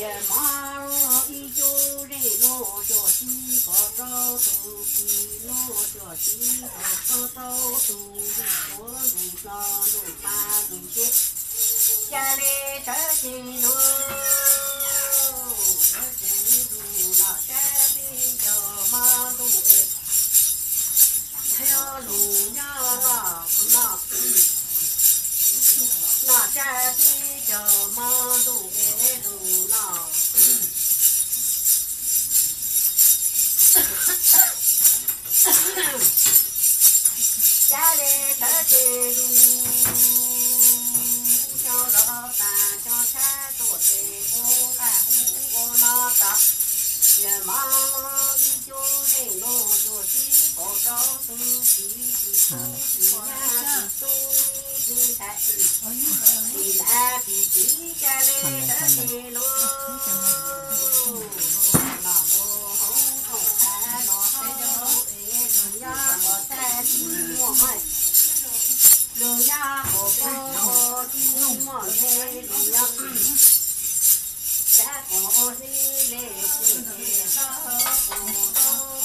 Yawg mab ib cub zeej luj cuag tib qho rau tus txiv, luj cuag tib qho rau tus ntsuj puav ntsuj hlo ntsuj pa ntsuj ceg, ca le sawv tsees lug, sawv tsees lug los sab peb caug hmo ntuj es, lug nyob los no, los sab peb caug hmo ntuj es lug no. Ca le sawv tsees lug, xyoo los tas xyoo tshab tuaj tes ua nqaj ua no tas, yawg mab ib cub zeej luj cuag tib qho rau tus txiv, tsis tub tsis nyab tsis tub tsis ntxhais, tsis nam tsis txiv, ca le sawv tsees lug, los lug hauv rooj qab los hauv es lug nyob kom tag tsis muaj hais, lug nyob kom poob tsis muaj ntshe, lug nyob sab kom ua xib le ces hlob kom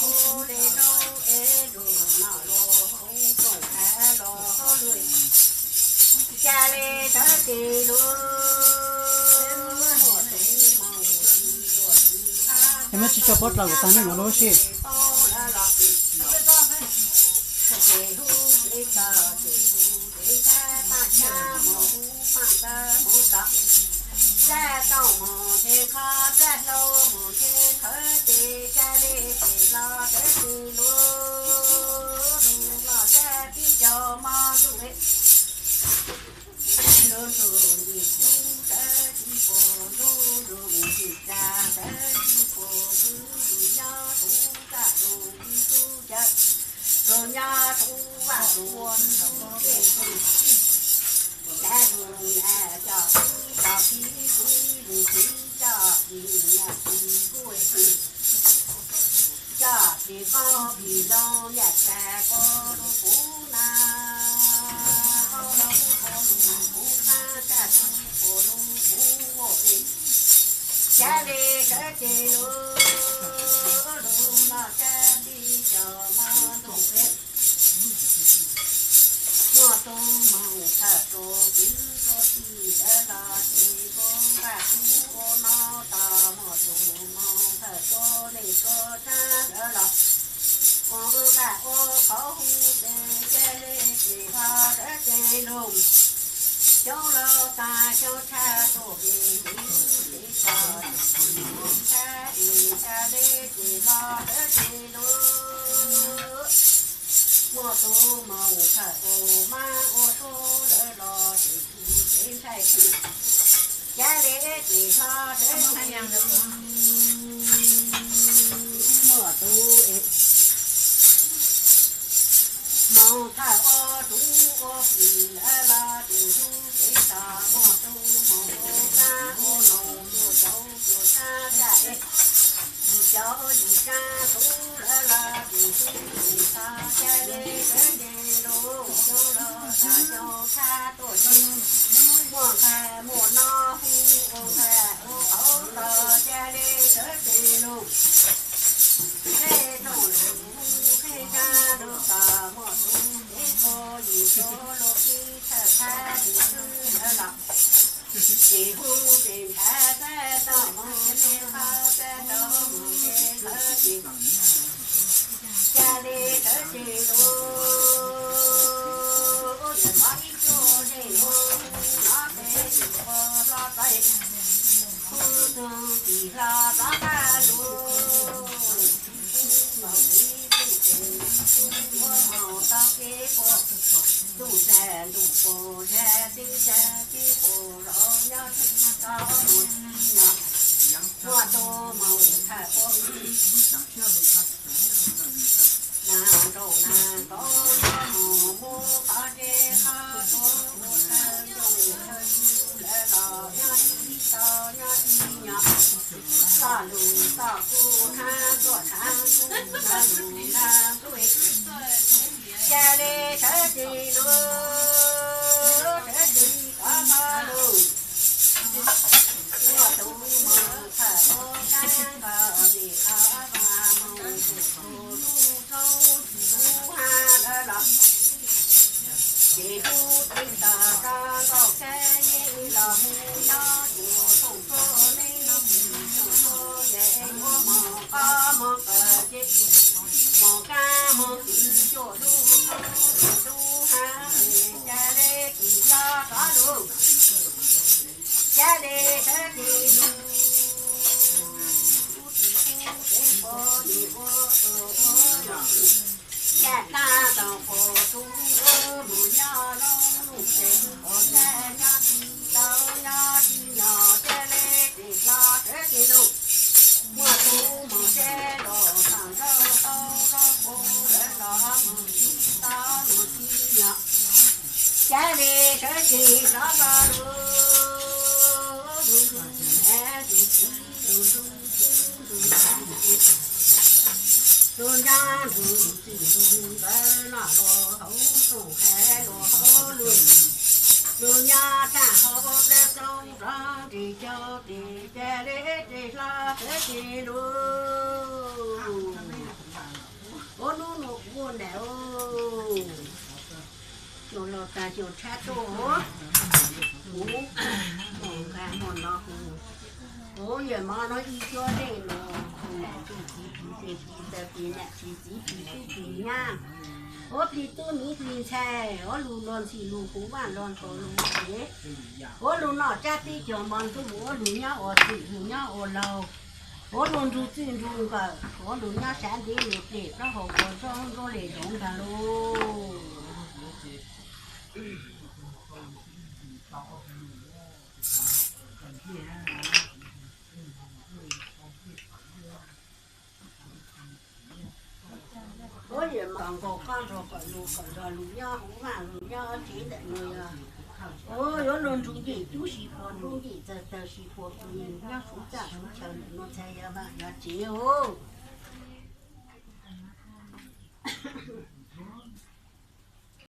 ua le rau es lug no los hauv rooj qab los hauv lug, ca le sawv tsees lug. Es muab tsis tso pob dlaws kuv tag neej no lub sij. Ces hu ces txog ces hu ces ntshab paj tshab mus hu paj ntawd mus tod, txaj tauj mus ntshe qhov txaj hlau mus ntshe qhawv ces ca le ces los sawv tsees lug, lug los sab peb caug hmo ntuj es, lug nrug ncig tub sawv tsis pum, nrug nrug ncig txaj sawv tsis pum, tub ntug nyob tub txaj tub tub cav, tub nyob tub vaj tub tub, cav tub nam coj tub tub txiv, txiv tub txiv coj txiv nam txiv kuj txiv, coj txiv qaub txiv loo yam tshaj koj lub kuv na, koj lub kuv lub kuv txhab txaj tub kuv lub kuv ua es, ca le sawv tsees lug, lug los sab peb caug hmo ntuj es, muaj tus moog thawj rua kwv rua tij lawv los ces koj nqaj kub ua no tas, muaj tus moog thawj rua neej rua tsav lawv los, koj nqaj ua qhov hu ces ca le ces los sawv tsees lug, xyoo laus tas xyoo tshab tuaj ces ces txog tshab es ca le ces los sawv tsees lug, muaj tus moog thawj ua mab ua suav lawv los ces tus ces ntshai, ca le ces los sawv tsees lug, muaj tus moog thawj ua tub ua kis lawv los ces hu ces txog, muaj tus moog ua kab ua noog ua cauv ua sab txaj es, yim cauv yim sab tub lawv los ces hu ces txog, ca le sawv tsees lug, xyoo laus tas xyoo tshab tuaj ces, muaj nqaj muaj no hu ua nqaj ua qhov los ca le sawv tsees lug, tej rooj lug hu tej zag lug txog, muaj tus cev pua yim suav lug pib thawj thab tus xwb lawv los ces hu ces nrhav txaj tauj moog ntshe qhov txaj rau moog ntshe qhawv ces, ca le sawv tsees lug, yawg mab ib cuab zeej lug, no peb tug ua hlob tod, hu tug tij hlob tod nqaj lug, hu tug tij ces hu ua moog tau kev puas, ntuj tsav ntuj puas, tsav teb tsav teb puas los nyob tau mus nyob, muaj tus moog thawj ua nas nroo nas tod, moog mus qhov tsev qhov Tsis lub sawv tsis kov kho lus, muaj tus mus thawm ua kab nkaus vim qhov vas mus tus tus lub roob tsis lub hab lawv los. Ces hnub twg tog rov nkaus kab yeej los mus nyob tus thooj tuab neeg, thooj tuab yeej muab mos qab mos qawm ces mos kab mos kwv cuaj lub roob tsis lub hab, cas le tsis hlob rov lug, cas le sawv tsis lug, tsis kub tsev pov nim ua tus ua yog. Yaj tag tau qhov tub mus nyob lub ntuj ces tus qhov txaj nyob tsis tau nyob tsis nyob, cas le tsis hlob sawv tsis lug, muaj tus mus seb los xam nrauj tau nrauj qub lawv los mus tsis tau mus tsis nyob, cas le sawv tsis hlob hlob lug, lug lug es tus txiv lug lug tub lug txiv, lug nyob lug txwj lug nkawd noj lug hauv ntuj hais lug hauv lug, lug nyob tag hauv plawv xoob rov nrig cog ris, cas le tsis hlob sawv tsis lug. Ua hnub no kuv ua ntam, cov los tas cov tshab tuaj, kuv mus nqa hmo no kuv, kuv yawm mov no ib cuab dej no, kuv nam tsis txiv plis ces plis taws plis nam tsis txiv plis tub plis nyab, ua plis tub miv plis ntxhais, ua lug los ntxhi lug kuv vaj los nkaus lug tsev, ua lug noj tsab teb cog mov ntxuj, ua lug nyob ua txwj lug nyob ua laug, ua lug nrug txwj nrug nkawm, ua lug nyob sab ntev lug pem plaub hau ua nrog nrog le zoov nrag lug. Ua yawm mov nkaus koj nrog kom lug kom nrog lug nyob hauv vaj lug nyob tsev ntawm no yog, ua yuav lug nrug ncej cub sib puag nrug ncej txawg tawg sib puag pw nyob suv txaj suv chaw ntawm no ntxhais yog vaj yog tsev os.